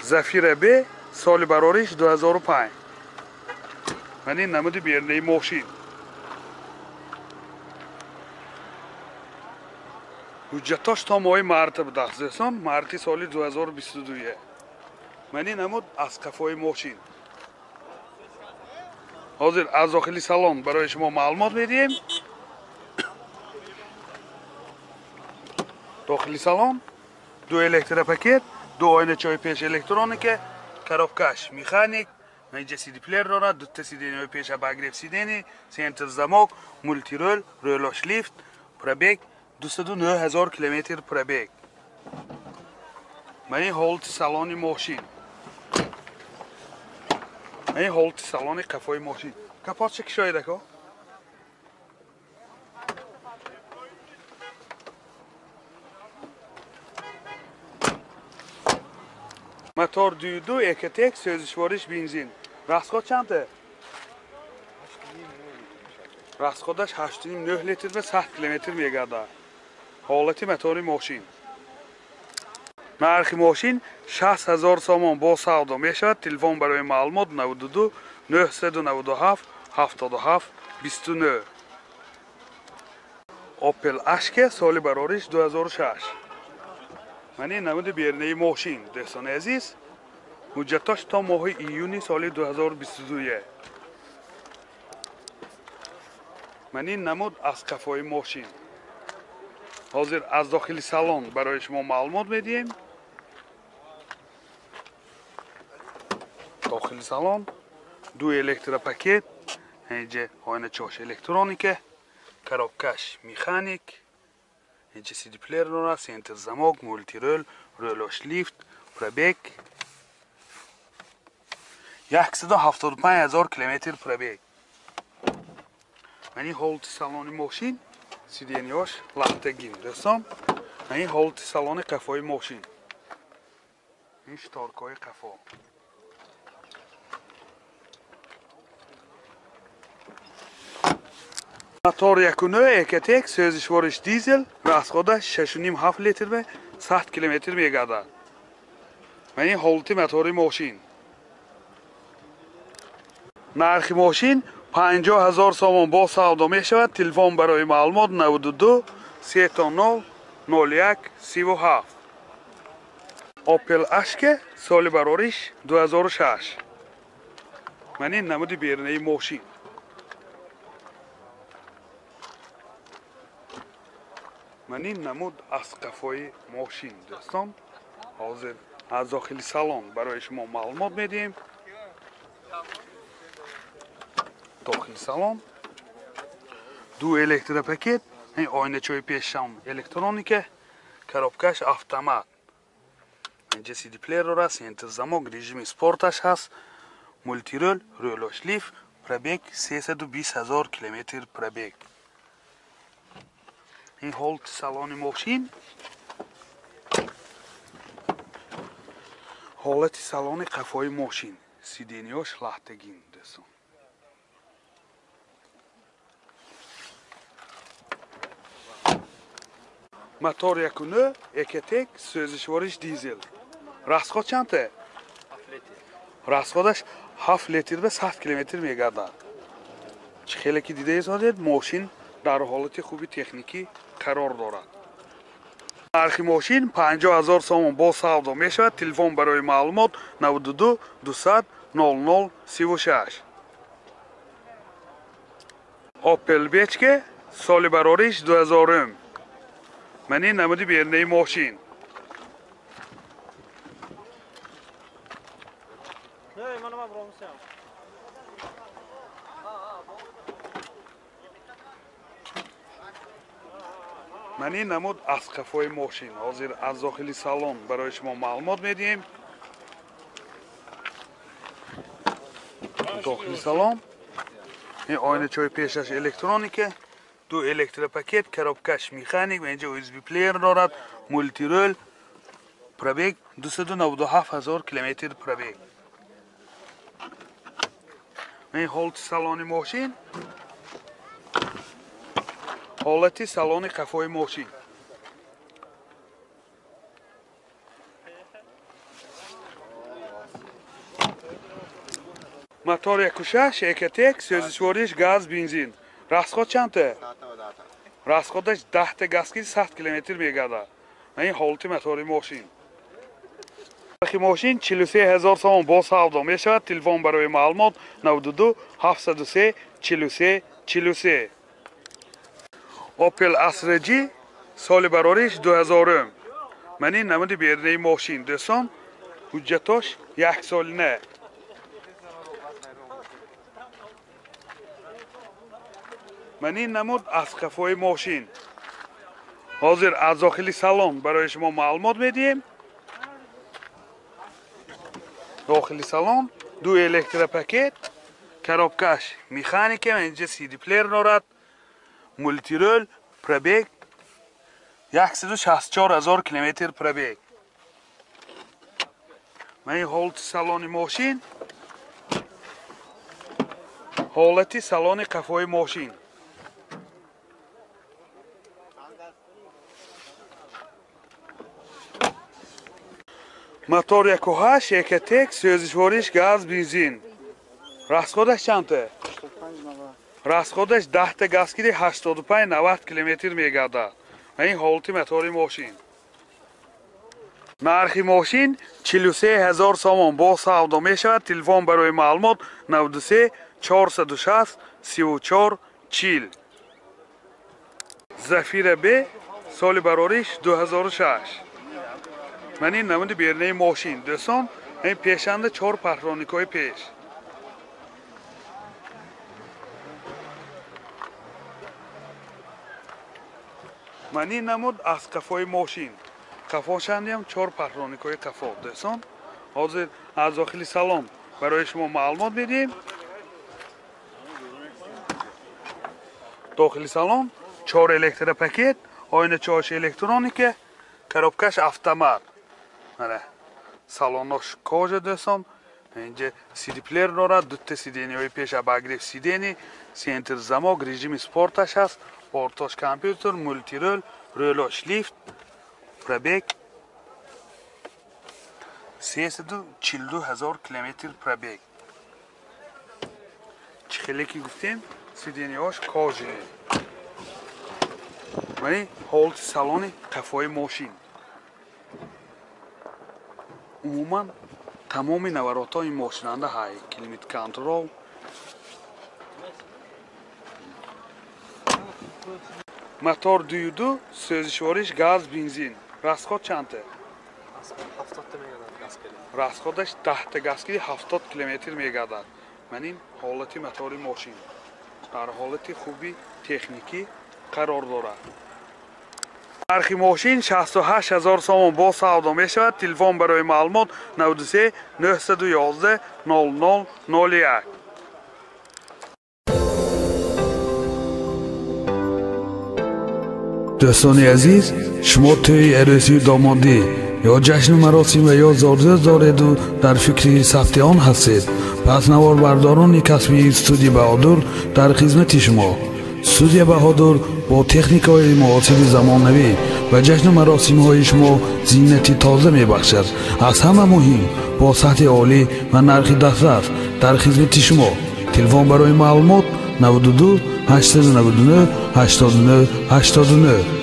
Зафира Б соли барориш 2005. Ман ин намуди берунаи мошин. Ҳуҷҷатош то моҳи марта будааст, дӯстон, марти соли 2022. Ман ин намуд аз қафои мошин. Ҳозир аз дохили салон барои шумо маълумот медиҳем. Дохили салон ду электропакет, ду оиначаҳои пеш электроника, коробкаш механик, инҷа CD-плеер дорад, дута сиденияҳои пеш обогрев сидений, центр замок, мультирол, рӯлош лифт, пробег 209 000 километр пробег. Ман ин ҳолати салони мошин. Ман ин ҳолати салони қафои мошин. Капотча кишоид ако? Мотор 2.2 Ecotec, сӯзишвориш бензин. Расход чандта? Расходаш 8.9 литр ва 100 километр мегардад. Ҳолати мотори мошин. Нархи мошин 60 000 сомон бо савдо мешавад. Телефон барои маълумот 92 997 77 29. Opel Ashke соли барориш 2006. Ман ин намуди берунаи мошин, дӯстони азиз. Ҳуҷҷатош то моҳи июни соли 2022. Ман ин намуд аз қафои мошин. Ҳозир аз дохили салон барои шумо маълумот медиҳем. Дохили салон ду электропакет, инҷа оиначаҳош электроника, коробкаш механик, инҷа CD-плеер дорад, центр замок, мультирол, рӯлош лифт, пробег 175 000 километр пробег. Ман ин ҳолати салони мошин, сиденияҳош лахтагин, дӯстон. Ман ин ҳолати салони қафои мошин. Ин шторкаҳои қафо. Мотор 1.9 Ecotec, сӯзишвориш дизел, расходаш 6.5 литр ва 100 километр мегардад. Ман ин ҳолати мотори мошин. Нархи мошин 50 000 сомон бо савдо мешавад. Телефон барои маълумот 92 30 01 37. Opel Ashke соли барориш 2006. Ман ин намуди берунаи мошин. Ман ин намуд аз қафои мошин, дӯстон. Ҳозир аз дохили салон барои шумо маълумот медиҳем. Дохили салон ду электропакет, оиначаҳои пешам электроника, коробкаш автомат. Инҷа CD-плеер дорад, центр замок, режими спорташ ҳаст, мультирол, рӯлош лифт, пробег 320 000 километр пробег. Ин ҳолати салони мошин. Ҳолати салони қафои мошин. Сиденияҳош лахтагин, дӯстон. Мотор 1.9 Ecotec, сӯзишвориш дизел. Расход чандта? Расходаш 7 литр ва 100 километр мегардад. Чӣ хеле ки дида истодед, мошин дар ҳолати хуби техникӣ қарор дорад. Нархи мошин 50 000 сомон бо савдо мешавад. Телефон барои маълумот 92 200 00 36. Opel Bechke соли барориш 2000. Ман ин намуди берунаи мошин. Ман ин намуд аз қафои мошин. Ҳозир аз дохили салон барои шумо маълумот медиҳем. Дохили салон ин оиначаҳои пешаш электроника, ду электропакет, коробкаш механик, ва инҷа USB плеер дорад, мультирол, пробег 297 000 километр пробег. Ин ҳолати салони мошин. Ҳолати салони қафои мошин. Мотор 1.6, Экотек, сӯзишвориш газ, бензин. Расход чандта? Расходаш 10 та газ ки 100 километр мегардад. Ин ҳолати мотори мошин. Нархи мошин 43 000 сомон бо савдо мешавад. Телефон барои маълумот 92 703 43 43. Opel Astra G соли барориш 2000. Ман ин намуди берунаи мошин дӯстон, ҳуҷҷатош як солина. Ман ин намуд аз қафои мошин. Ҳозир аз дохили салон барои шумо маълумот медиҳем. Дохили салон ду электропакет, коробкаш механика, инҷа CD плеер дорад, мултирол, пробег 164 000 километр пробег. Ман ин ҳолати салони мошин, ҳолати салони қафои мошин. Мотор 1.8, Экотек, сӯзишвориш газ, бензин. Расходаш чандта? Расходаш 10 та газ ки 85-90 километр мегардад. Ин ҳолати мотори мошин. Нархи мошин 43 000 сомон бо савдо мешавад. Телефон барои маълумот 93 460 34 40. Зафира Б соли барориш 2006. Ман ин намуди берунаи мошин дӯстон, ин пешанда 4 патроникҳои пеш. Ман ин намуд аз қафои мошин. Қафошандиам 4 патроникҳои қафо дӯстон. Ҳозир аз дохили салон барои шумо маълумот медиҳем. Дохили салон 4 электропакет, оиначаҳош электроника, коробкаш автомат. Мана салонош кожа дӯстон. Инҷа CD плеер дорад, дута сидениҳои пеш обогрев сидени, центр замок, режими спорташ ҳаст, портош компютер, мултирол, рӯлош лифт, пробег 342 000 километр пробег. Чӣ хеле ки гуфтем, сидениҳош кожаи. Мани ҳолати салони қафои мошин. Умуман тамоми наворотҳои мошинанда ҳай, климат контрол. Мотор 2.2, сӯзишвориш газ, бензин. Расход чандта? Расходаш 10 та газ ки 70 километр мегардад. Ман ин ҳолати мотори мошин дар ҳолати хуби техникӣ қарор дорад. Нархи мошин 68 000 сомон бо савдо мешавад. Телефон барои маълумот 93 911 00 01. Дӯстони азиз, шумо тӯи арӯсию домодӣ ё ҷашну маросим ва ё зорзӯз дореду дар фикри сабти он ҳастед, пас наворбардорони касбии студия Баҳодур дар хизмати шумо. Студия Баҳодур бо техникаҳои муосири замонавӣ ва ҷашну маросимҳои шумо зинати тоза мебахшад. Аз ҳама муҳим, бо сатҳи олӣ ва нархи дастрас дар хизмати шумо. Телефон барои маълумот 92 899 89 89.